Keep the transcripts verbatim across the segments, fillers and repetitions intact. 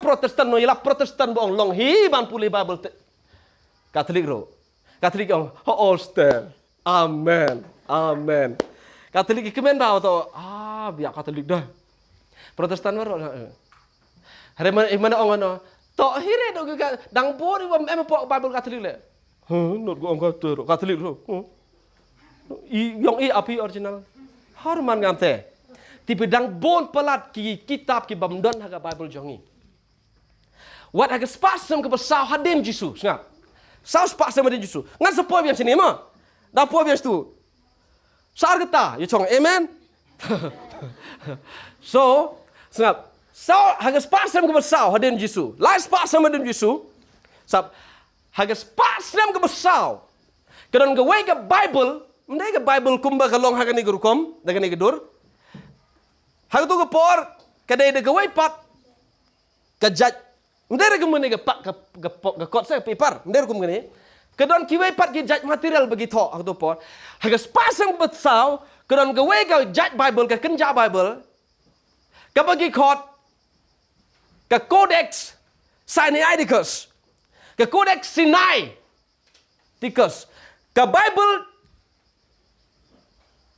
Protestant, no ïalap Protestant ba ong long hi ban pule Bible te. Catholic ruh. Catholic ong, "Ho, oster. Amen. Amen." Catholic ki kmen ba to, ah, biang Catholic dah. Protestant baroh. Hare man, man ong no. To hi re do ka dang bor i bam em pok Bible Catholic le. Huh, not go ong ka tu Catholic ruh. Huh. I ong i api original. Har man ngam te. Te phi dang bun palat ki kitab ki bym don ha ka Bible jong i. Wat ha ka spah snem kaba saw hadien Jisu, sngap. Saw spah snem hadien Jisu. Ngan sa poi biang shane ma. Da poi biang shatu. Sar kata, ïa chong, amen. So, sngap. Saw, ha ka spah snem kaba saw hadien Jisu. Lai spah snem hadien Jisu. Sngap. Ha ka spah snem kaba saw. Ka don kawei ka Bible, ym dei ka Bible kumba ka long ha kane ka rukom, da kane ka dur. Ha kato ka por, ka dei da kawei pat, ka jait, ym dei ruh kumne ka pat, ka, ka, ka kot sa ka paper, ym dei ruh kumne. Ka don kiwei pat ki jait material ba ki thoh ha kato por. Ha ka spah snem kaba saw, ka don kawei ka jait Bible, ka kynja Bible, kaba ki khot ka Codex Sinaiticus. Ka Codex Sinai. Ticus. Ka Bible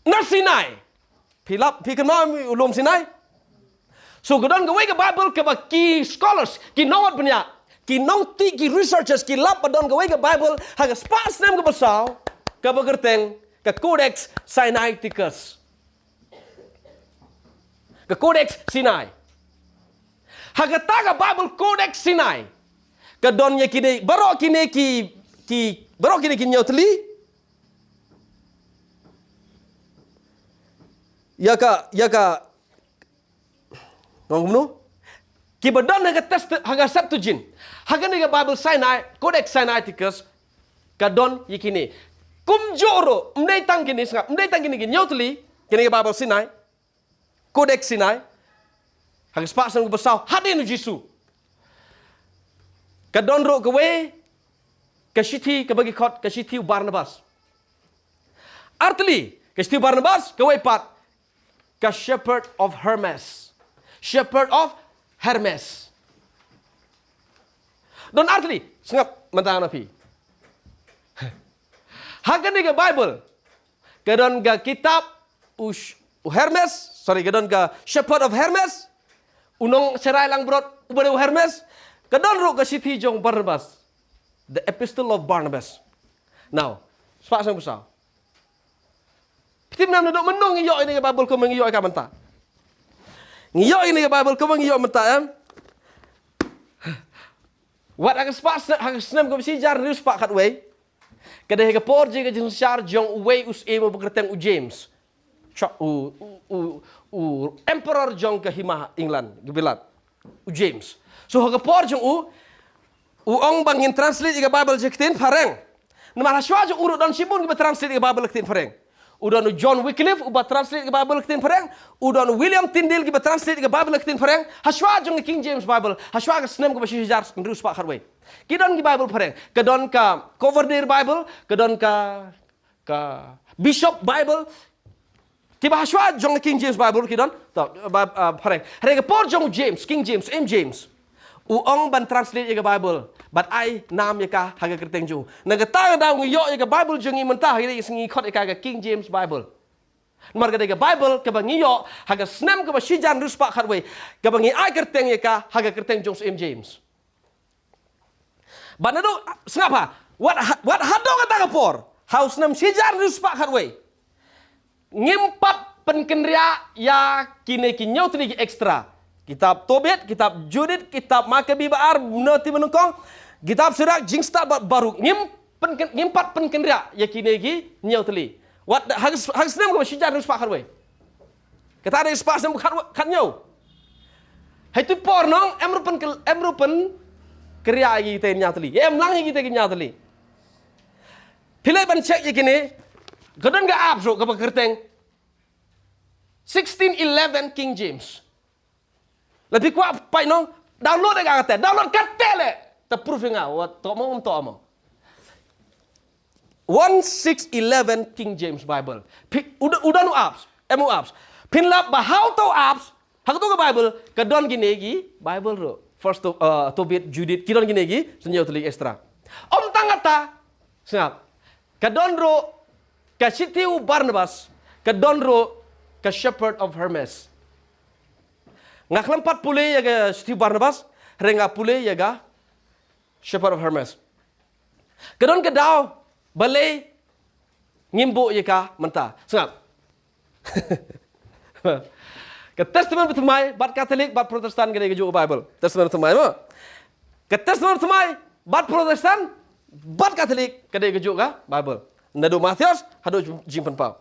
na Sinai. Phi lap, phi kynmaw u lum Sinai? So, ka don kawei ka Bible kaba ki scholars, ki nongwad bniah, ki nongtih, ki researchers, ki lap ba don kawei ka Bible, ha ka spah snem kaba saw, kaba kyrteng, ka Codex Sinaiticus. Ka Codex Sinai. Ha kata ka Bible Codex Sinai. Ka don ïa kine, baroh kine ki, ki, baroh kine ki hynñiew tylli. Ïa ka, ïa ka, ngam kumno? Kiba don ha ka test, ha ka Septuagint. Ha kane ka Bible Sinai, Codex Sinaiticus, ka don ïa kine. Kumjuh ruh, ym dei tang kine, sngap, ym dei tang kine ki hynñiew tylli, kine ka Bible Sinai. Codex Sinai, ha ka spah snem kaba saw hadien u Jisu. Ka don ruh kawei, ka shithi kaba ki khot, ka shithi u Barnabas. Artylli, ka shithi u Barnabas, kawei pat, ka Shepherd of Hermes. Shepherd of Hermes. Don artylli, sngap mynta na phi. Ha kane ka Bible, ka don ka kitab u, sh- u Hermes, sorry, ka don ka Shepherd of Hermes, u nongsharai langbrot, uba dei u Hermes, ka don ruh ka shithi jong Barnabas, the Epistle of Barnabas. Now, spah snem kaba saw. Phi tip nam naduh mynno ngi ïoh ïa kane ka Bible kumba ngi ïoh ïa ka mynta. Ngi ïoh ïa kane ka Bible kumba ngi ïoh mynta em. Wat ha ka spah snem, ha ka snem kaba shi hajar hynriew spah khatwei. Ka dei ha ka por jong ka jingsynshar jong uwei u syiem uba kyrteng u James. Cha-, u, u, u, u emperor jong ka hima England, ka Bilat. U James. So ha ka por jong u, u ong ba ngin translate ïa ka Bible sha ka ktien phareng. Namar hashwa jong u ruh don shibun kiba translate ïa ka Bible ka ktien phareng. U don u John Wycliffe uba translate ïa ka Bible ka ktien phareng. U don u William Tyndale kiba translate ïa ka Bible ka ktien phareng. Hashwa jong ka King James Bible, hashwa ka snem kaba shi hajar hynriew spah khatwei. Ki don ki Bible phareng. Ka don ka Coverdale Bible, ka don ka, ka Bishop Bible. Kiba hashwa jong ka King James Bible ki don. To, ba, ah, phareng. Hynrei ka por jong u James, King James, King James. U ong ban translate ïa ka Bible. Bad ai nam ïa ka ha ka kyrteng jong u. Na kata ka daw ngi ïoh ïa ka Bible jong ngi mynta, ha kine ki sngi ngi khot ïa ka ka King James Bible. Namar ka dei ka Bible kaba ngi ïoh ha ka snem kaba shi hajar hynriew spah khatwei. Kaba ngi ai kyrteng ïa ka ha ka kyrteng jong u syiem James. Bad naduh, sngap ha, wat ha-, wat haduh kata ka por, ha u snem shi hajar hynriew spah khatwei. Ngim pat pynkynriah ïa kine ki hynñiew tylli ki extra. Kitab Tobit, kitab Judith, kitab Makabi ba ar, Muna Ti Ba Nyngkong, kitab Sirak, Jingstad bad Baruk. Ngim pynken-, ngim pat pynkynriah ïa kine ki hynñiew tylli. Wat ha, ha ka snem kaba shi hajar hynriew spah khatwei. Kata dei spah snem khat, khathynñiew. Hei tu por nong, em ruh pyn, em ruh pynkynriah ïa kita ki hynñiew tylli. Em lang ïa kita ki hynñiew tylli. Phi leit ban check ïa kine, ka don ka app ruh kaba kyrteng sixteen eleven King James. Lada phi kwah peit nong, download ïa kata, download kata leh. Te proof ïa nga, wat to mo, um to mo. One six eleven King James Bible. Phi, u don, u don u apps, em u apps. Phin lap ba ha uto u apps, ha kato ka Bible, ka don kine ki Bible ruh. First To, uh, Tobit, Judith, ki don kine ki, shen ïa u thylliej Estra. Ym tang kata, sngap. Ka don ruh, ka shithi u Barnabas, ka don ruh, ka Shepherd of Hermas. Nga khlem pat pule ïa ka shithi u Barnabas, hynrei nga pule ïa ka Shepherd of Hermas. Ka don ka daw, balei ngim buh ïa ka mynta. Sngap. Ka Testament Bathymmai, bad Katholik, bad Protestant ka dei kajuh ka Bible. Testament Bathymmai mo. Ka Testament Bathymmai, bad Protestant, bad Katholik ka dei kajuh ka Bible. Naduh Mathaios, haduh Jingpynpaw.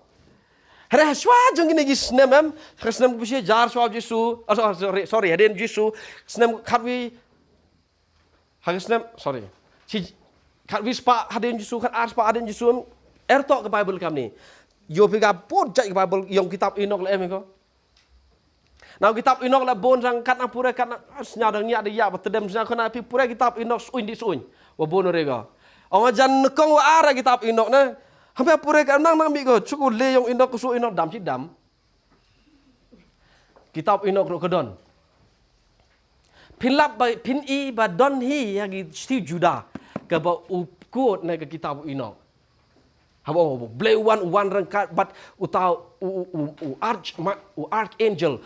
Hynrei ha shuwa jong kine ki snem em, ha snem kaba shi hajar shuwa Jisu, oh, sorry, sorry, sorry, hadien Jisu, snem khatwi, ha ka snem, sorry. Shi khatwi spah hadien Jisu, khatar spah hadien Jisu, em, er tok ka Bible kamni. Ïoh phi ka bun jait ka Bible, ïong kitab Inok la em ko. Na kitab Inok la bun rang katno pure katno, ah, sñiaw dang ñiah da ïa ba tdem sñiaw khana phi pure kitab Inok suñ di suñ. Wa bun re ko. Ong jan kong wa ara kitab Inok ne. Hampa pure ka nang nang mi ko, chuku le ïong Inok ku su Inok dam chi dam. Kitab Inok ruh ka don. Phin lap ba, phin i ba don hi ha ki shithi Juda kaba u kut na ka kitab Inok. Haba u Blei wan, u wan ryngkat bad uta u, u, u, u arch, ma, u archangel,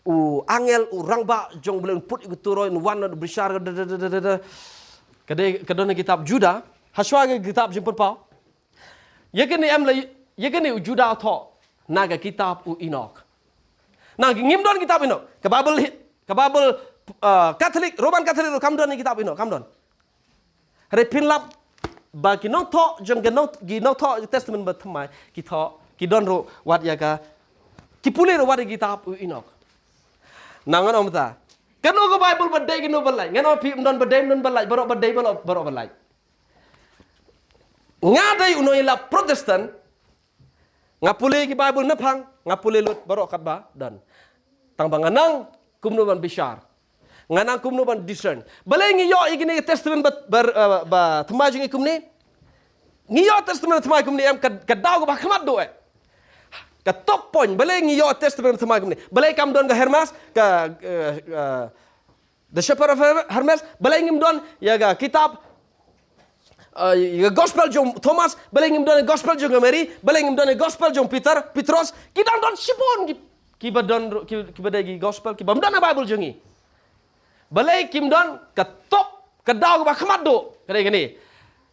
u angel, u rangbah jong Blei un put ïa ka turoi, un wan na bishar, da, da, da. Ka dei, ka don ha kitab Juda, ha shuwa ka kitab Jingpynpaw. Ïa kane em la, ïa kane u Juda u thoh na ka kitab u Inok. Na ki ngim don kitab Inok. Ka Bible hi, ka Bible, uh, Catholic, Roman Catholic ruh kam don ïa kitab Inok, kam don. Hynrei phin lap ba ki nongthoh jong ki nong, ki nongthoh Testament Bathymmai, ki thoh, ki don ruh wat ïa ka, ki pule ruh wat ïa kitab u Inok. Na ngan ong mynta. Kano ka Bible ba dei kano ba lait. Ngan ong phi ym don ba dei, ym don ba lait, baroh ba dei, baroh, baroh ba lait. Nga dei u nongïalam Protestant, nga pule ki Bible naphang, nga pule lut baroh katba don. Tang ba nga nang kumno ban bishar. Nga nang kumno ban discern. Balei ngi ïoh ïa kine ki Testament ba, ba, eh, Bathymmai jong ngi kumne. Ngi ïoh Testament Bathymmai kumne em ka, ka daw kaba khmat duh eh. Ka top point, balei ngi ïoh Testament Bathymmai kumne. Balei kam don ka Hermas, ka, eh, eh, The Shepherd of Her-, Hermas, balei ngim don ïa ka kitab, uh, ïa ka Gospel jong Thomas, balei ngim don ïa ka Gospel jong Mary, balei ngim don ïa ka Gospel jong Peter, Petros, ki dang don shibun ki, kiba don ru-, ki, kiba dei ki Gospel, kiba ym don ha Bible jong ngi. Balei kim don ka top, ka daw kaba khmat duh, ka dei kane.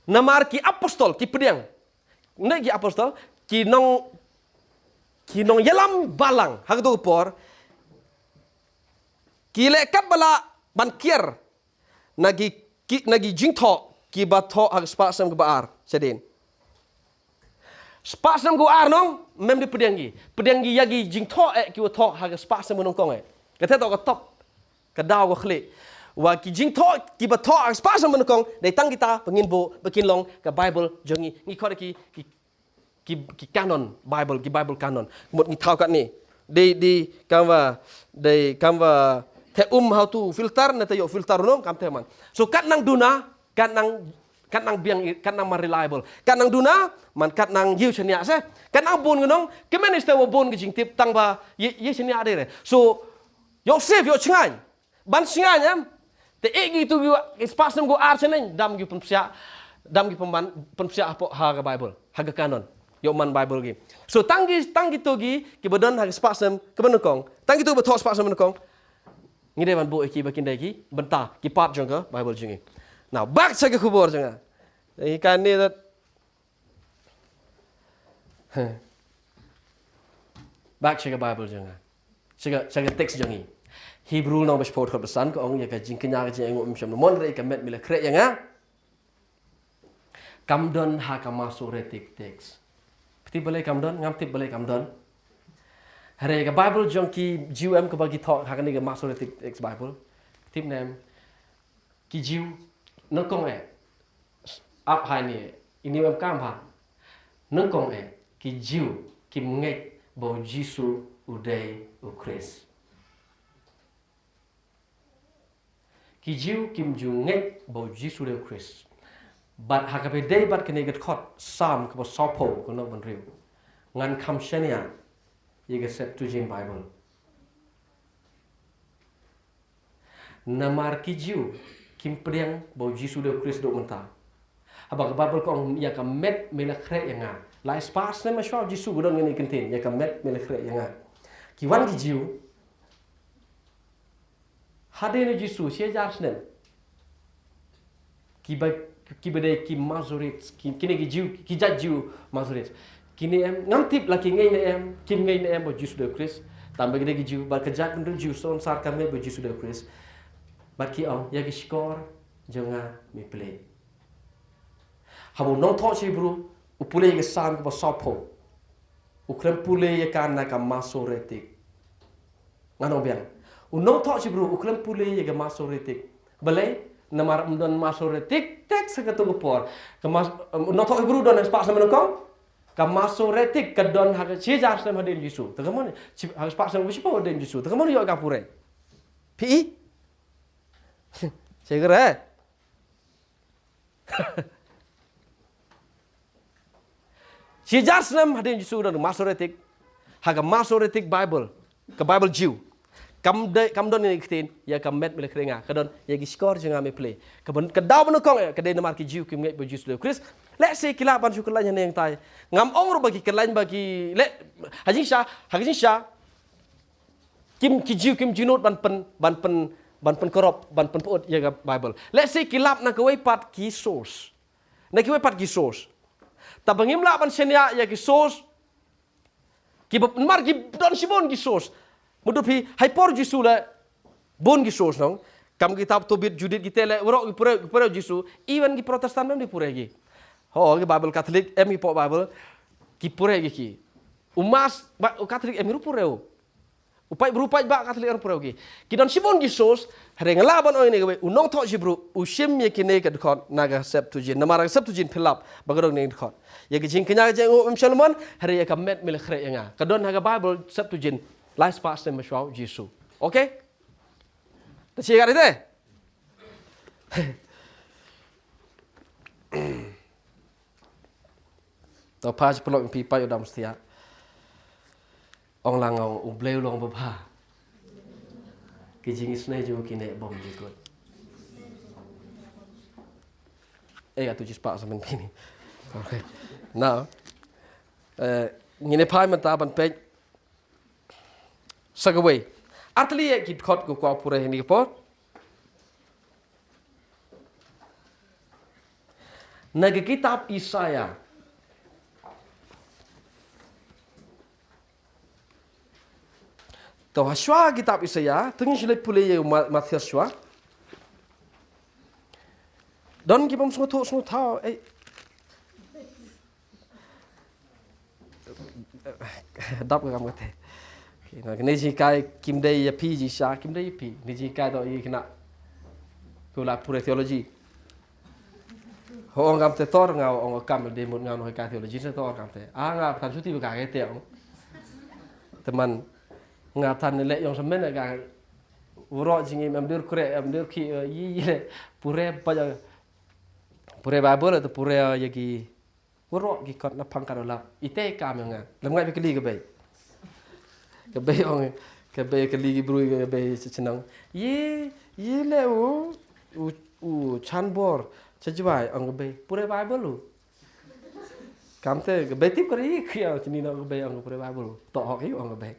Namar ki apostol, ki pdiang. Ngi ki apostol, ki nong, ki nongïalam balang, ha kato ka por, ki leh katba lah ban kiar, na ki, ki, na ki jingthoh, kiba thoh ha ka spah snem kaba ar, shadien. Spah snem kaba ar nong, ym em da pdiang ki. Pdiang ki ïa ki jingthoh eh, kiba thoh ha ka spah snem nyngkong eh. Kata toh ka top. Ka daw ka khlieh. Wa ki jingthoh, kiba thoh ha ka spah snem nyngkong, dei tang kita, ba ngin buh, ba kin long, ka Bible, jong ngi, ngi khot ki, ki, ki, ki canon, Bible, ki Bible canon. Mut ngi thaw katne. Dei, dei, kam wa, dei, kam wa, te um how to filter, ne te ïoh filter nong, kam te man. So kat nang duna, kat nang, kat nang biang, kat nang man reliable. Kat nang duna, man kat nang ïew shaniah se. Kat nang bun ngi nong, ki minister wa bun ki jingtip tang ba, ïew, ïew shaniah dei re. So, ïoh save, ïoh chngaiñ. Ban sngewthuh em. Te eh kitu ki wa, ki spah snem ko ar snem, dam ki pynpsiah, dam ki pynban, pynpsiah hapoh ha ka Bible, ha ka canon. Ïoh man Bible ki. So tang ki, tang kitu ki, kiba don ha ki spah snem, kiba nyngkong. Tang kitu ba thoh spah snem nyngkong. Ngi dei ban buh ïa ki ba kin dei ki, bynta, ki part jong ka Bible jong ngi. Now, back sha ka khubor jong nga. Ïa kane that Back sha ka Bible jong nga. Sha ka, sha ka text jong ngi. Hebru lynnong ba shiphew dkhot ba san ka ong ïa ka jingkñia ka jingainguh ym shym la mon re ïa ka met me la khreh ïa nga. Kam don ha ka Masoretic text. Phi tip balei kam don, ngam tip balei kam don. Hynrei ka Bible jong ki Jiw em kaba ki thoh ha kane ka Masoretic text Bible. Phi tip ne em. Ki Jiw, nyngkong eh. Ap hai ni, ini em kam ha. Nyngkong eh, ki Jiw, kim ngeit ba u Jisu u dei u Khrist. Ki Jiw, kim ju ngeit ba u Jisu u dei u Khrist. Bad ha kaba ïadei bad kane ka dkhot, Salm kaba sawphew, ka nong ban riew. Ngan kham shaniah, ïa ka Septuagint Bible. Namar ki Jiw kim pdiang ba u Jisu u dei u Khrist haduh mynta. Haba ka Baibl ka ong ïa ka met me la khreh ïa nga. Lai spah snem shuwa u Jisu ka don kane ka kyntien ïa ka met me la khreh ïa nga. Ki wan ki Jiw hadien u Jisu shi hajar snem. Kiba, kiba dei ki Masoretes, ki, kine ki Jiw, ki jait Jiw Masoretes. Kine em, ngam tip la ki ngeit ne em, kim ngeit ne em ba u Jisu u dei u Khrist. Tangba ki dei ki Jiw, bad ka jait myndon Jiw, sngewsarong kane ba u Jisu u dei u Khrist. Bad ki ong, ïa ki shkor jong nga me plie. Haba u nongthoh Hibru u pule ïa ka Salm kaba sawphew, u khlem pule ïa ka na ka Masoretic. Ngan ong biang. U nongthoh Hibru u khlem pule ïa ka Masoretic. Balei? Namar ym don Masoretic text ha kato ka por. Ka Mas-, u nongthoh Hibru don ha spah snem nyngkong. Ka Masoretic ka don ha ka shi hajar snem hadien Jisu. Te ka mon, shi-, ha spah snem shiphew hadien Jisu. Te ka mon ïoh ka pure. Phi i? Shi kare. Shi hajar snem hadien Jisu don Masoretic, ha ka Masoretic Bible, ka Bible Jiw. Kam dei, kam don ïa ka ktien, ïa ka met me la khreh ïa nga, ka don ïa ki shkor jong nga me plie. Ka ban, ka daw ban kong, eh, ka dei namar ki Jiw kim ngeit ba u Jisu u dei u Khrist. Lehse ki lah ban shu khlaiñ hangne hangtai. Ngam ong ruh ba ki khlaiñ ba ki leh, ha jingshisha, ha ka jingshisha. Kim, ki Jiw kim jingnud ban pyn, ban pyn, ban pynkorup, ban pynpyut ïa ka Bible. Lehse ki lap na kawei pat ki source. Na kawei pat ki source. Tangba ngim lah ban shaniah ïa ki source. Kiba namar ki don shibun ki source. Mutdur phi, ha i por Jisu leh bun ki source nong. Kam kitab Tobit Judit kite leh, waroh ki pure, ki pure Jisu. Even ki Protestant mem dei pure ki. Ho, ki Bible Catholic, em ki poh Bible, ki pure ki ki. U Mass, ba, u Catholic em ruh pure u. U paid bru paid ba Catholic ruh pure u ki. Ki don shibun ki source, hynrei nga lah ban ong ïa kane kawei, u nongthoh Hibru u shim ïa kine ki dkhot na ka Septuagint. Namar ka Septuagint phi lap ba ka don kine ki dkhot. Ïa ka jingkñia ka jingaiñguh King Solomon, hynrei ïa ka met me la khreh ïa nga. Ka don ha ka Bible Septuagint, lai spah snem mynshuwa u Jisu. Okay? Te shi ka dei te? To pha shi pynlong phi pa u dam stia. Ong lang ong u Blei u long babha. Ki jingisynei jong u ki neh bym jukut. Eh, atu jispa sa men pini. Okay. Now, eh, ngin ïa phai mynta ban peit sa kawei. Ar tylli ïa ki dkhot ko kwah pure ha kane ka por. Na ka kitab Isaïah. To ha shuwa kitab Isaïah, to ngin shu leit pule ïa Ma-, Mathaios shuwa. Don ki bym sngewthuh sngewthaw, eh. Dap ka kam kata. Okay, na kane jinghikai kim dei ïa phi jingshisha, kim dei ïa phi. Kane jinghikai to ïa kine kiba la pure theology. Ho ong kam te tor nga ong kam dei mut nga nonghikai theology te tor kam te. Ah nga than shuti ba ka te ong. Te man nga than leh ïong samen ka waroh jingim em dur kre em dur ki, eh, yi yi pure ba pure Bible te pure, eh, ïa ki waroh ki kot na phang ka dolap. Ite kam ïa nga. Lem ngai phi kylli ka bei. Ka bei ong, ka bei kylli ki brui ka bei cha chnong. Yi, yi le u, u, u chanbor cha Jwai ong ka bei. Pure Bible u. Kamte ka bei tip ka ri khia chini no ka bei ong ka pure Bible u. To hok hi ong ka bei.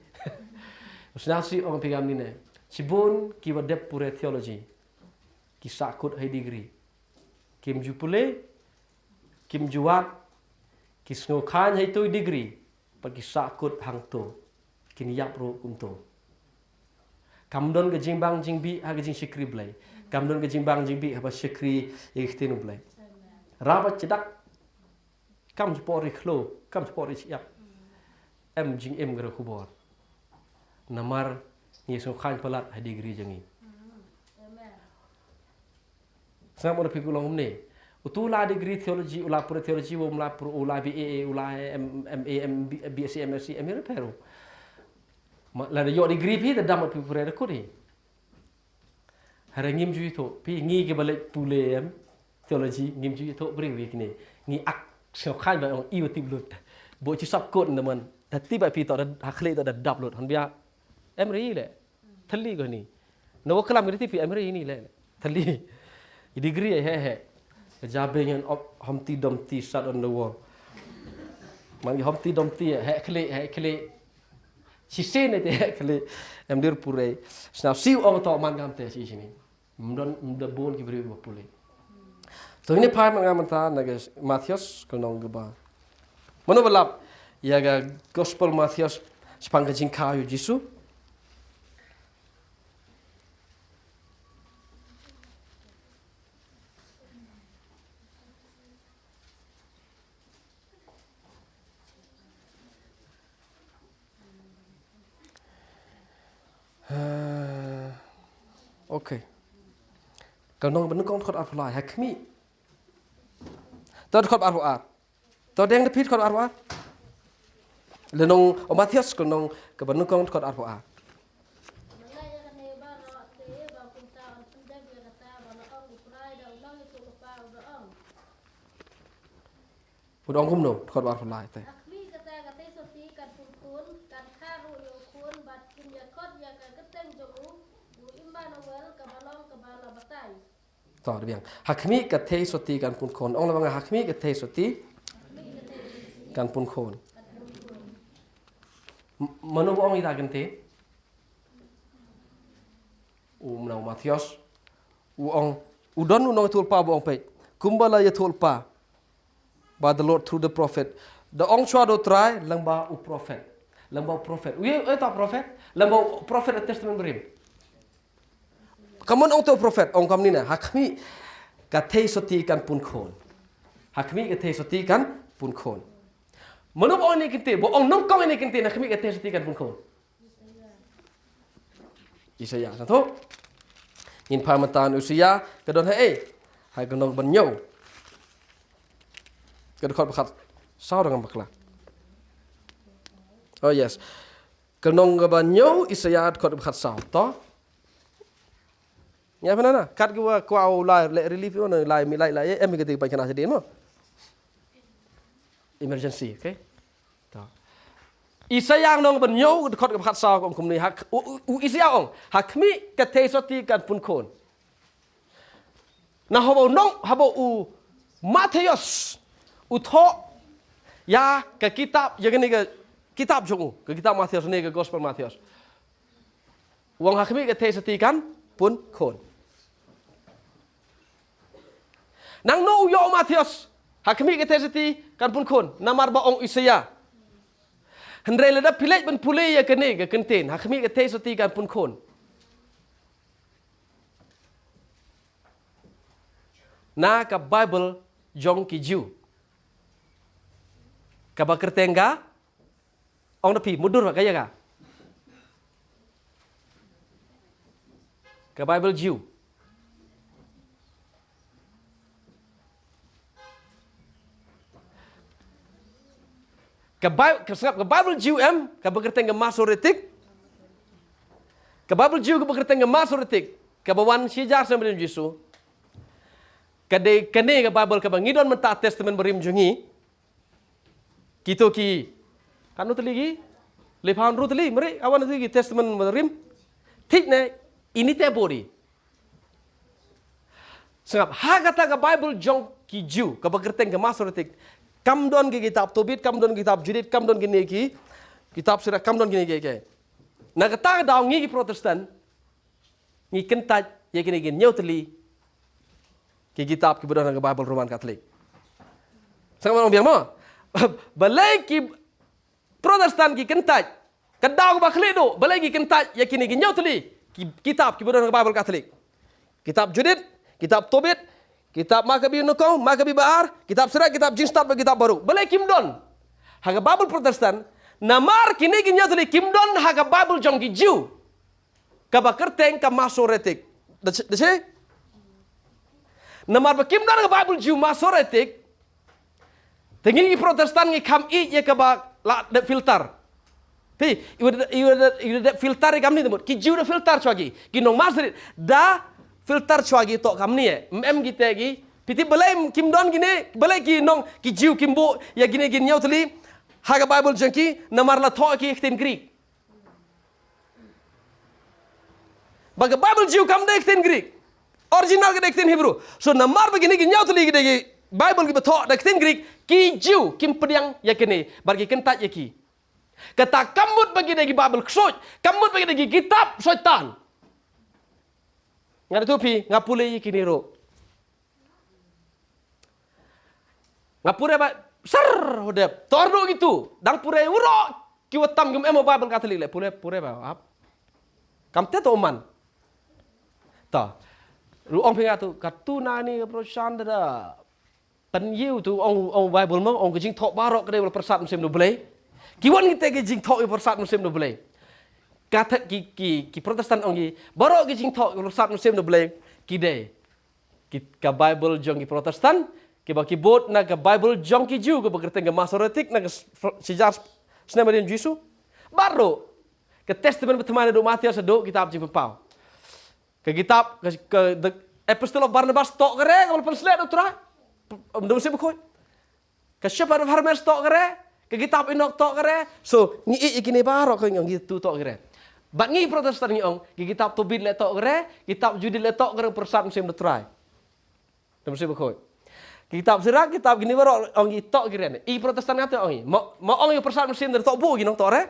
Usna si ong phi kam ni ne. Chibun kiba dep pure theology. Ki sahkut ha i degree. Kim ju pule, kim ju wad, ki sngewkhan ha itu i degree, bad ki sahkut hangto, kin ïap ruh kumto. Kam don ka jingbang jingbih ha ka jingshakri Blei. Kam don ka jingbang jingbih haba shakri ïa ka ktien u Blei. Ra ba chedak. Kam ju por ri khlo, kam ju por ri chiap. Em jingim ka khubor. Namar ngi sngewkhan palat ha degree jong ngi. Sngap mo phi ku long ne. Utu la degree theology, u la pure theology, u la pure, u la B A, u la M-, M A, M B, B S C, M S C, M A repair. Ma, la ïoh degree phi, te dam phi pure da kut hi. Hare ngim ju ithuh, phi ngi kiba leit pule em, theology, ngim ju ithuh briew ïa kine. Ngi ak sngewkhan ba ong i wa tip lut. Bo chi sap kot na man, da tip ba phi to da ha khlieh to da dap lut. Han bia, em ri le. Thylli ko ni. Na wa klam ka dei phi em re ini le. Thali. I degree eh, eh, eh. Ka jabe ngan op Humpty Dumpty sat on the wall. Man ki Humpty Dumpty eh, eh, khlieh, eh, khlieh. Shisien eh, eh, khlieh. Em dir pure. Sna siu ong to man kam te si sini. Mdon, mda bun ki briew ba pule. To ini phai man nga mynta na ka Mathaios ka lynnong kaba. Mano ba lap ïa ka Gospel Mathaios shaphang ka jingkha ïa u Jisu. Ah, okay. Ka lynnong ba nyngkong dkhot arphew lai, ha khmih. To dkhot arphew ar. To deng da phi dkhot arphew ar. Lynnong u Mathaios ka lynnong kaba nyngkong dkhot arphew ar. Bad ong kumno, dkhot arphew lai te. Ha khmih kata ka theisotti kan pun khun, kan kha ruh ïa u khun, bad kin ïa khot ïa ka kyrteng jong u, u Immanuel, kaba long kaba la batai. To, da biang. Ha khmih ka theisotti kan pun khun. Ong la ba nga ha khmih ka theisotti kan pun khun. M-, mano ba ong ïa ka kyrteng? U mnau Mathaios. U ong, u don u nongïathuhlypa ba ong peit. Kumba la ïathuhlypa by the Lord through the prophet. Da ong shuwa da u Trai lyngba u prophet. Lyngba u prophet. U ïa, u ïa ta prophet. Lyngba u prophet Testament Barim. Ka mon ong to prophet, ong kam ni na. Ha khmih ka theisotti kan pun khun. Ha khmih ka theisotti kan pun khun. Mano ba ong ïa kane ka kyrteng, ba ong nyngkong ïa kane ka kyrteng, ha khmih ka theisotti kan pun khun. Isaïah, sa to. Ngin phai mynta na u Isaïah, ka don ha ei. Ha ka lynnong ban ñiew. Ka dkhot ba khatsaw da ngam bakla. Oh yes. Ka lynnong kaba ñiew Isaïah dkhot ba khatsaw. To. Ïa pynana, kat ki wa kwah u lai leh relief ïa u na lai mi lai lai em ka dei ba kena sa dei mo. Emergency, okay? To. Isaïah lynnong ban ñiew dkhot kaba khatsaw ka ong kumne ha, u, u, u Isaïah ong, ha khmih ka theisotti kan pun khun. Na haba u nong, haba u Mathaios u thoh ïa ka kitab, ïa kane ka kitab jong u, ka kitab Mathaios ne ka Gospel Mathaios. U ong ha khmih ka theisotti kan pun khun. Nangno u ïoh u Mathaios ha khmih ka theisotti kan pun khun, namar ba ong Isaïah. Hynrei lada phi leit ban pule ïa kane ka kyntien, ha khmih ka theisotti kan pun khun, na ka Bible jong ki Jiw, kaba kyrteng ka, ong da phi, mutdur ka ïa ka, ka Bible Jiw. Ka Bi-, ka sngap, ka Bible Jiw em, kaba kyrteng ka Masoretic. Ka Bible Jiw kaba kyrteng ka Masoretic, kaba wan shi hajar snem ba ïadei Jisu. Ka dei kane ka Bible kaba ngi don mynta Testament Barim jong ngi. Kito ki, katno tylli ki? Laiphew hynriew tylli, mari, awan tylli ki Testament Barim. Thik ne, ini te body. Sngap, ha kata ka Bible jong ki Jiw, kaba kyrteng ka Masoretic. Kam don ki kitab Tobit, kam don ki kitab Judit, kam don kine ki kitab Sirach, kam don kine ki, ki. Na kata ka daw ngi ki Protestant, ngi kyntait ïa kine ki hynñiew tylli ki kitab kiba don ha ka Bible Roman Catholic. Sngap, ong biang mo. Balei ki Protestant ki kyntait, ka daw kaba khlieh duh, balei ki kyntait ïa kine ki hynñiew tylli ki kitab kiba don ha ka Bible Catholic. Kitab Judit, kitab Tobit, kitab Makabi nyngkong, Makabi ba ar, kitab Sirach, kitab Jingstad bad kitab Baruk. Balei kim don ha ka Bible Protestant? Namar kine ki hynñiew tylli kim don ha ka Bible jong ki Jiw, kaba kyrteng ka Masoretic. Da che, da che? Namar ba kim don ha ka Bible Jiw Masoretic, te ngi ki Protestant ngi kham ïeit ïa kaba la dep filter. Phi, i wa da, i wa da, i wa da dep filter ïa kamni te mut. Ki Jiw da filter shuwa ki. Ki nong Masoretic da filter shuwa ki, to kamni eh. Em, em ki te ki. Phi tip balei kim don kine, balei ki nong, ki Jiw kim buh ïa kine ki hynñiew tylli ha ka Bible jong ki, namar la thoh ki ha ktien Greek. Ba ka Bible Jiw kam dei ktien Greek. Original ka dei ktien Hebrew. So namar ba kine ki hynñiew tylli ki dei ki Bible kiba thoh da ktien Greek, ki Jiw kim pdiang ïa kine, bad ki kyntait ïa ki. Kata kam mut ba ki dei ki Bible ksuid, kam mut ba ki dei ki kitab soitan. Nga da tu phi, nga pule ïa kine ruh. Nga pule ba, sar, hodep. Tor ruh kitu. Dang pule, uro. Ki watam kim em Bible Catholic le. Pule, pule ba, ap. Kam te to man. Ta. Ruh ong phi nga tu, katu na ni ka Protestant da. Pynïew tu ong, ong Bible mo, ong ka jingthoh baroh ka dei ba la pyrsad mynsiem na Blei. Ki wan kita ki jingthoh ki pyrsad mynsiem na Blei. Kata ki, ki, ki Protestant ong ki, baroh ki jingthoh ki pyrsad mynsiem na Blei, ki dei. Ki, ka Bible jong ki Protestant, kiba ki bud na ka Bible jong ki Jiw, kaba kyrteng ka Masoretic, na ka s-, shijar s-, snem hadien Jisu. Baroh, ka Testament Bathymmai naduh Mathaios haduh kitab Jingpynpaw. Ka kitab, ka, ka, the Epistle of Barnabas toh ka re, kaba la pynshlur da u Trai. Ym dei mynsiem bakhuid. Ka Shepherd of Hermas toh ka re, ka kitab Enoch toh ka re. So, ngi ïeit ïa kine baroh ka ngi ong kitu toh ka re. Bad ngi Protestant ngi ong, ki kitab Tobit le toh ka re, kitab Judith le toh ka re, pyrsad mynsiem da u Trai. Dei mynsiem bakhuid. Ki kitab Sirach, kitab kine baroh ong ki toh ki re. I Protestant nga te ong i. Mo, mo ong i pyrsad mynsiem da u Trai toh bu ki nong toh re.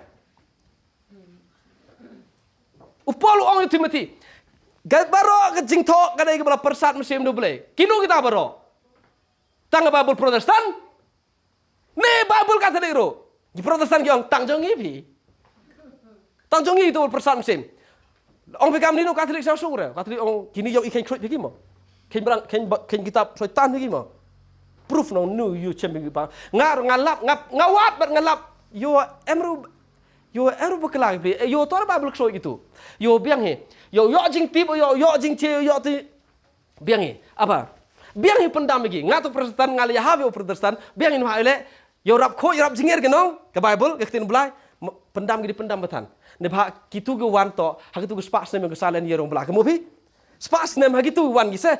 U Paul u ong ïa u Timothy. Ka baroh ka jingthoh ka dei kaba la pyrsad mynsiem da u Blei. Kino kita baroh? Tang ka Bible Protestant? Ne Bible Catholic ruh. Ki Protestant ki ong tang jong ngi phi. Tang jong ngi tu pyrsad mynsiem. Ong phi kam ni no Catholic sa shu re. Catholic ong kine ïa i khein kruid phi ki mo. Khein brang, khein ba, khein kitab soitan phi ki mo. Proof no nu ïa chem phi ki ba. Nga, nga lap, nga, nga wad bad nga lap. Ïa em ruh Ïa em ruh bakla ki phi, eh, ïa toh Bible ksuid kitu. Ïa biang hi. Ïa, ïa jingtip, ïa, ïa jingche, ïa ti. Biang hi. Apa? Biang hi pyndam ïa ki. Nga tu Protestant, nga la ïa ha ïa u Protestant. Biang hi noh ha le. Ïa rap khuid, ïa rap jingïar ki nong. Ka Bible, ka ktien Blei. Ma-, pyndam ki dei pyndam ba than. Neibhah kitu ki wan toh, ha kitu ki spah snem ïa ka salen ïa rong bla. Ka mo phi? Spah snem ha kitu wan ki se.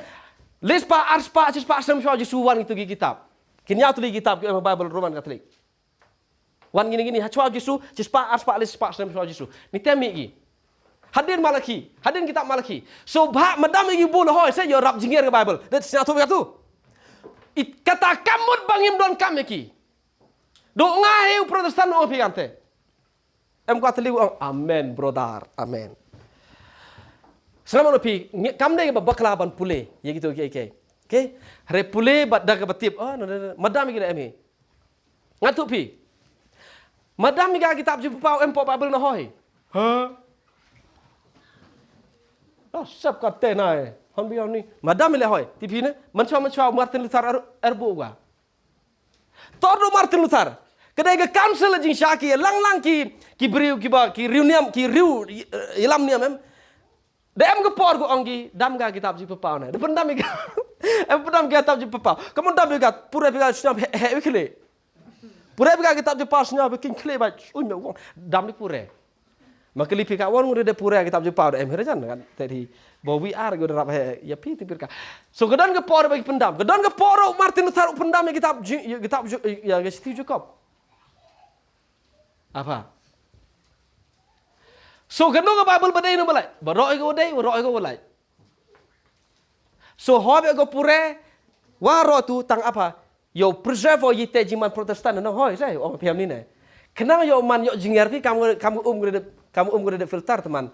Le spah, ar spah, shi spah snem shuwa Jisu wan kitu ki kitab. Ki hynñiew tylli ki kitab ki em ha Bible Roman Catholic. Wan ngin ngin ha shuwa Jisu, shi spah, ar spah, le spah snem shuwa Jisu. Ni te mih ki. Hadien Malaki, hadien kitab Malaki. So bha, madam ïa ki bun hoi, se ïa rap jingïar ka Bible. Dei sñiawthooh ïa katu. It kata ka mut ba ngim donkam ïa ki. Dooh nga hi u Protestant ong phi kante. Em Catholic ong, amen, brother, amen. Sngap ong phi, ngi-, kam dei ba bakla ban pule, ïa kitu ki, ki. Okay? Hare pule, bad da kaba tip, oh, no, no, no. Madam ïa ki la em hi. Nga tu phi. Madam ïa ka kitab Jingpynpaw em poh Bible na hoi. Ha? Ah, sep ka te nai. Hon bi ni. Madam ïa le hoi. Ti phi ne? Mynshuwa, mynshuwa Martin Luther er, er bu wa. Tor do Martin Luther. Ka dei ka council jingshisha ki lang lang ki, ki briew kiba, ki riewniam, ki riew, eh, ïalam niam em. Da em ka por ko ong ki, dam ka kitab Jingpynpaw ne. Da pyndam ïa ka. Em pyndam ka kitab Jingpynpaw. Ka mon dam ïa ka, pure phi ka sñiaw he, he, he, khleh. Pure phi ka kitab Jingpynpaw sñiaw phi king khleh ba, uiñ me wong. Dam ni pure. Ma kylli phi ka wan ngi de pure kitab Jingpynpaw da em hi re jan kan. Te hi, ba wi ar ko da rap he, ïa phi ti phi ka. So ka don ka por ba ki pyndam. Ka don ka por Martin Luther u pyndam ïa kitab Jing-, ïa kitab Ju-, ïa ka Shithi Jakob. Apa? So, kano ka Bible ba dei ne ba laitluid? Baroh ïa ka ba dei, baroh ïa ka ba laitluid. So, hoi ba ka pure, waroh tu tang apa? Ïa u preserve ïa ite jingman Protestant na hoi, sai, ong phi em ni ne. Khnang ïa u man ïa u jingïar phi kam, kam um grade, kam um grade filter teman.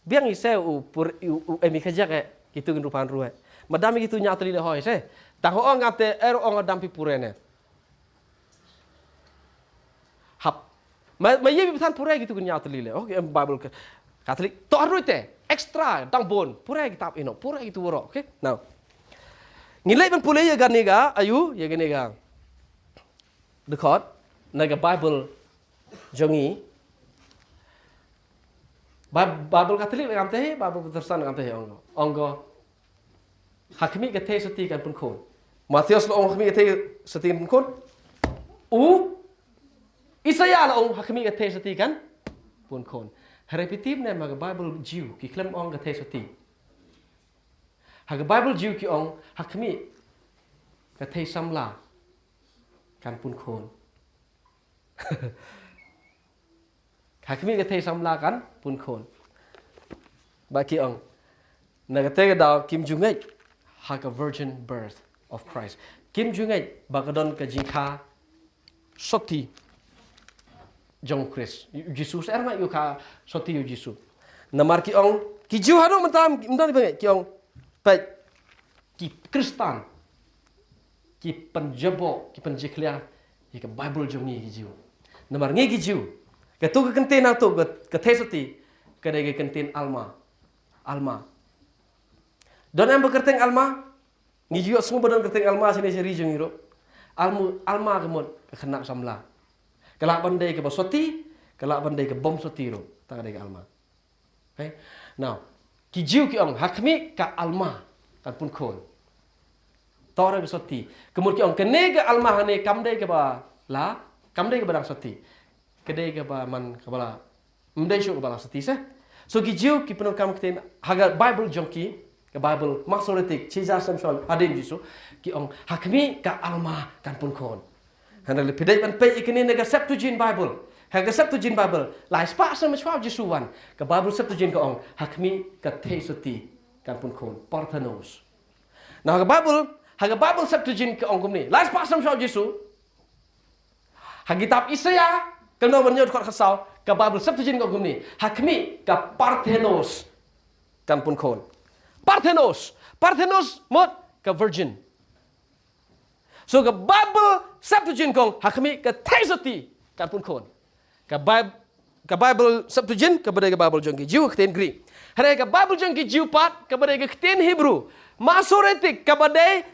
Biang ïa se u pur, u, u em ïa ka jak eh, kitu kin rupan ruh eh. Madam ïa kitu ñiaw tylli le hoi, sai. Tang ho ong ngam te, er ong dam phi pure ne. Hap. Ma, ma ïa bi than pure kitu kin ñiaw tylli le. Okay, em Bible ka. Catholic. To arui te. Extra. Dang bun. Pure kitab ino. Pure kitu waro. Okay. Now. Ngin leit ban pule ïa kane ka. Ayu. Ïa kane ka. Dkhot. Na ka Bible. Jong ngi. Bi-, Bible Catholic le ngam te hi. Bible Protestant ngam te hi. Ong ko. Ong ko. Ha khmih ka theisotti kan pynkhun. Mathaios la ong ha khmih ka theisotti kan pynkhun. U Isaiah la ong ha khmih ka theisotti kan pynkhun. Hare phi tip ne ma ka Bible Jiw ki khlem ong ka theisotti. Ha ka Bible Jiw ki ong ha khmih ka theisamla kan pynkhun. Ha khmih ka theisamla kan pynkhun. Ba ki ong. Na kata ka daw kim ju ngeit ha ka virgin birth of Christ. Kim ju ngeit ba ka don ka jingkha sotti jong Khrist. Jisu, sher ma ïa ka sotti ïa Jisu. Namar ki ong, ki Jiw haduh mynta mynta ba ngeit ki ong, peit, ki Khristan ki pynjaboh, ki pynjakhlia ïa ka Bible jong ngi ki Jiw. Namar ngi ki Jiw, kato ka kyntien, kato ka, ka theisotti, ka dei ka kyntien Alma. Alma. Don em ba kyrteng Alma? Ngi ju ïohsngew ba don kyrteng Alma shane sha ri jong ngi ruh. Alma, Alma ka mut ka khynnah samla. Ka lah ban dei kaba sotti, ka lah ban dei ka bym sotti ruh. Ta ka dei ka Alma. Okay? Now, ki Jiw ki ong, ha khmih ka Alma kan pun khun. To re ba sotti. Ka mut ki ong, kane ka Alma hangne kam dei kaba la, kam dei kaba dang sotti. Ka dei kaba man kaba la, ym dei shuh kaba la sotti seh. So ki Jiw ki pyndonkam ktien ha ka Bible jong ki, ka Bible Masoretic, shi hajar snem shwa hadien Jisu, ki ong, ha khmih ka Alma kan pun khun. Hynrei lada phi dei ban peit ïa kane na ka Septuagint Bible. Ha ka Septuagint Bible, lai spah snem shwa Jisu wan, ka Bible Septuagint ka ong, ha khmih ka theisotti kan pun khun, Parthenos. Na ha ka Bible, ha ka Bible Septuagint ka ong kumne, lai spah snem shwa Jisu. Ha kitab Isaïah, ka lynnong ba hynñiew dkhot khatsaw, ka Bible Septuagint ka ong kumne, ha khmih ka Parthenos kan pun khun. Parthenos, Parthenos mut ka virgin. So ka Bible Septuagint ka ong, ha khmih ka theisotti kan pun khun. Ka Bible, ka Bible Septuagint, kaba dei ka Bible jong ki Jiw, ka ktien Greek. Hynrei ka Bible jong ki Jiw pat, kaba dei ka ktien Hebrew. Masoretic, kaba dei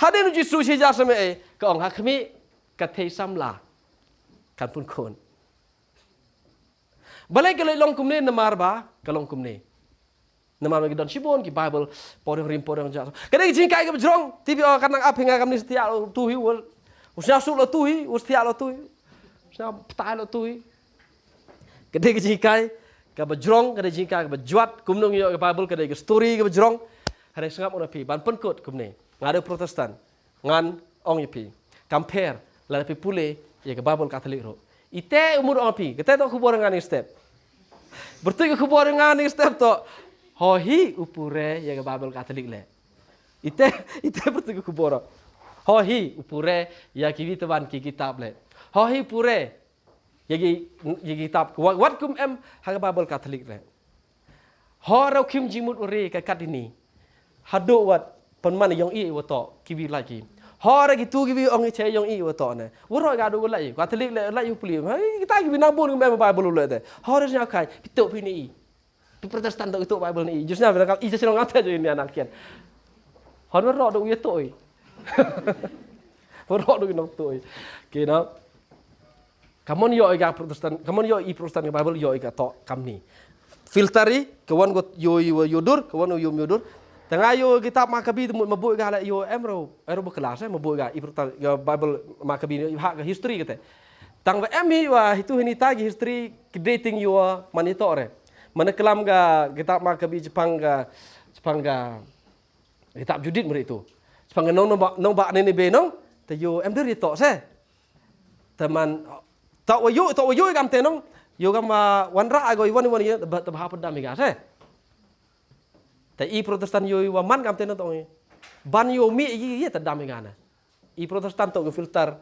hadien u Jisu shi hajar snem eh, ka ong, ha khmih ka theisamla kan pun khun. Balei ka leit long kumne? Namar ba ka long kumne. Namar ba ki don shibun ki Bible, por ïong rim, por ïong jah. Ka dei ka jinghikai kaba jrong, te phi ong, kan nang ap hi nga, kam ni stia lo tu hi, u, u sñiaw suk lo tu hi, u stia lo tu hi, u sñiaw ptai lo tu hi. Ka dei ka jinghikai kaba jrong, ka dei ka jinghikai kaba jwat, kumno ngi ïoh ka Bible, ka dei ka story kaba jrong. Hynrei sngap, u na phi, ban pynkut kumne, nga dei Protestant. Ngan ong ïa phi, compare lada phi pule ïa ka Bible Catholic ruh. Ite u mut ong phi, kata to khubor nga ni step. Byrtuit ka khubor nga ni step to. Ho hi u pure ïa ka Bible Catholic le. Ite, ite byrtuit ka khubor. Ho hi u pure ïa kiwi te ban ki kitab le. Ho hi pure ïa ki, ïa ki kitab. Wat, wat kum em ha ka Bible Catholic le. Hor u khim jingmut u re ka kat ini. Haduh wat pynman ïong i wa to kiwi lait ki. Hor kitu kiwi ong i che ïong i wa to ne. Wa roi ka du lait, Catholic le lait u pli. Hai, kita kiwi nang bun me Bible le te. Hor sñiaw kai, pito phi ni i. Pi Protestant to itu Bible ni i. Just na bela i just nang te ni anak kian. Hor wa ro do u to i. Wa ro do nong to i. Kino. Kamon ïoh i ka Protestant, kamon ïoh i Protestant ka Bible ïoh i ka to kamni. Filter i, ka wan got ïoh i wa ïoh dur, ka wan ïoh ïoh dur. Tang ïoh kitab Makabi tu mut mabuk ka la ïoh em ro, em ro ba kelas eh, mabuk ka i Protestant, ka Bible Makabi ïoh ha ka history kata. Tang wa em hi wa hitu hini ta ki history ki dating ïoh man i to re. Mana kelam ka kitab Makabi Jepang ka, Jepang ka kitab Judit meri tu. Jepang ka nong nong ba, nong ba ne ne be nong, te ïoh em dur i to se. Te man, to wa ïoh, to wa ïoh kam te nong, ïoh kam wa wan ra ago i wan i wan i, te ba, te ba hap dam i ga se. Te i Protestant ïoh i wa man kam te nong to ngi. Ban ïoh mi i, i te dam i ga na. I Protestant to ngi filter.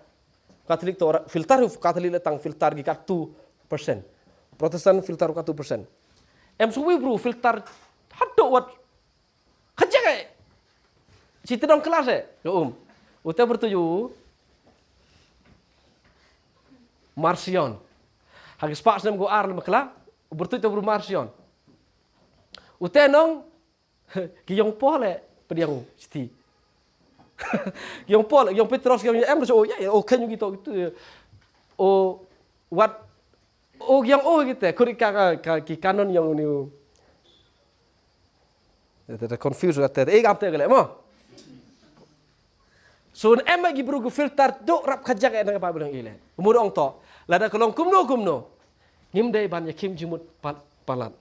Catholic to ra-, filter, Catholic le tang filter ki kat two percent. Protestant filter kat two percent. Em suwi bru filter haduh wat Kajak eh. Ci te dong kelas eh. Yo um. Ute bertuju Marcion. Ha ki spah snem ko ar le makla. Bertuju te bru Marcion. Ute nong ki yong Paul eh pediang siti. Ki yong Paul, yong Petros, yong em so ya, o ken gitu gitu. O wat O yang o kite, kuri ka, ka, ka ki kanon yang ni. Te, te confuse ka te, e kam te kale mo. So em ki bru ki filter duk rap kajak e na ka Bible yang ile. Umur ong to. Lada ka long kumno kumno. Ngim dei ban ïa khim jingmut pal-, palat.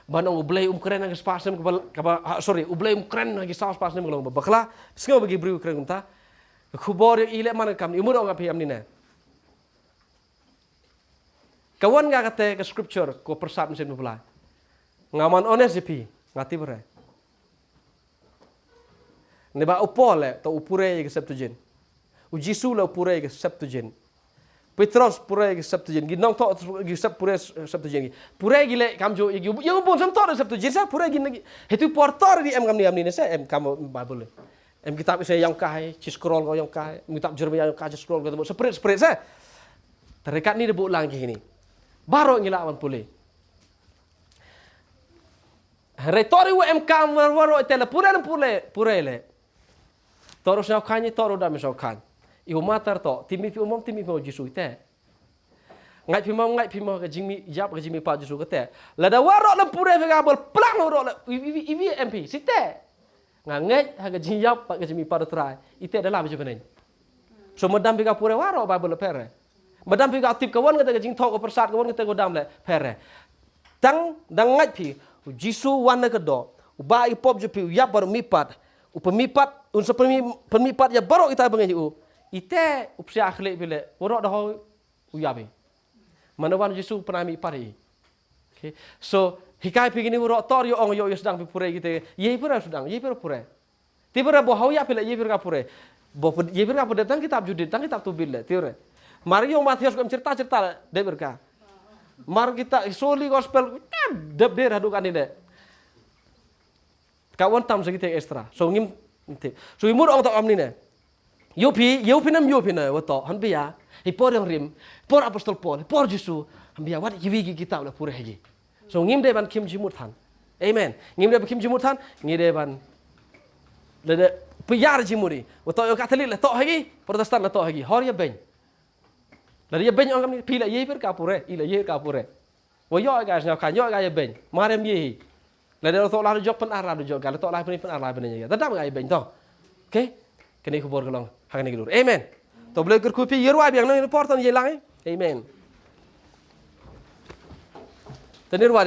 Ban ong U Blei um kren ha ki spah snem ka bal-, ka ba, ha, sorry, U Blei um kren ha ki saw spah snem ka long ba bakla. Sngew ba ki bru kren kumta. Ka khubor yang ile man ka kam ni umur ong ka phi am ni ne. Ka wan nga kate ka scripture ko persat mynsiem Blai. Nga man honest ïa phi, nga tip re. Naba u Paul le, to u pure ïa ka Septuagint. U Jisu le u pure ïa ka Septuagint. Petros pure ïa ka Septuagint. Ki nongthoh ki Sep-, pure Septuagint. Pure ki le kam ju ïa ki. Ïa u bun sam thoh da Septuagint sa pure ki na ki. Hetu por thoh ri em kam ni, kam ni ne sa em kam Bible le. Em kitab Isaiah ïong kai, chi scroll ko ïong kai, em kitab Jeremiah ïong kai, chi scroll ko, separate, separate sa. Te ryngkat ni da buh lang ki hini. Baroh ngi lah ban pule. Hynrei to ri wa em kam wa, waroh te la pure, la pure, pure le. To ru sñiaw khañ, to ru dam sñiaw khañ. I u matar to, tip mih phi u mong, tip mih phi u Jisu te. Ngait phi mong, ngait phi mong ka jingmih ïap, ka jingmihpat Jisu kate. Lada waroh la pure phi ka bol plang waroh la, i, i, i, i em phi, site. Nga ngeit ha ka jingïap bad ka jingmihpat u Trai. Ite da lam jingpyneng. So madam phi ka pure waroh Bible la pher re. Madam phi ka tip ka wan kata ka jingthoh ka pyrsad ka wan kata ka dam le pher re. Tang dang ngait phi, u Jisu wan na ka doh, u bah ïa ki pop jong phi, u ïap bad u mihpat, u pynmihpat, un sa pynmih-, pynmihpat ïa baroh kita ba ngeit ïa u. Ite u psiah khlieh phi le, waroh da hoi u ïap hi. Mano wan u Jisu pynmihpat hi. Okay. So, hikai phi kini waroh tor ïa ong ïa ïa sdang phi pure kita. Ïa phi ra sdang, ïa phi ra pure. Ti pure bo hau ïa phi le ïa phi ra pure. Bo pud-, ïa phi ra pure tang kitab Judit, tang kitab Tobit le, ti pure. Mar ïa u Matthias ko em cerita cerita le, dep ka. Mar kita soli gospel, dep der hadu kan ni le. Ka wan tam sa kita extra. So ngim, ti. So i mur ong ta om ni ne. Ïoh phi, ïoh phi nam ïoh phi na, wa to, han bia. Hi por ïong rim, por apostol Paul, hi por Jisu, han bia, wat kiwi ki kitab la pure hi. So ngim dei ban khim jingmut than. Amen. Ngim dei ban khim jingmut than, ngi dei ban. Le de, phi ïar jingmut i. Wa to ïong Katholik le to hi, Protestant le to hi, hor ïa beng. Le de ïa beng ong kam ni, phi le ïa phi ka pure, i le ïa ka pure. Wa ïoh ka sñiaw khañ, ïoh ka ïa beng. Mar em ïa hi. Lada to la jok pyn ar la jok ka, to la pyn pyn ar la pyn ïa. Tadam ka ïa beng to. Okay? Kane khubor ka long ha kane ka dur. Amen. To Blei kyrkhu phi ïa rwai biang nang por tan ïa lang. Amen. Tani rwai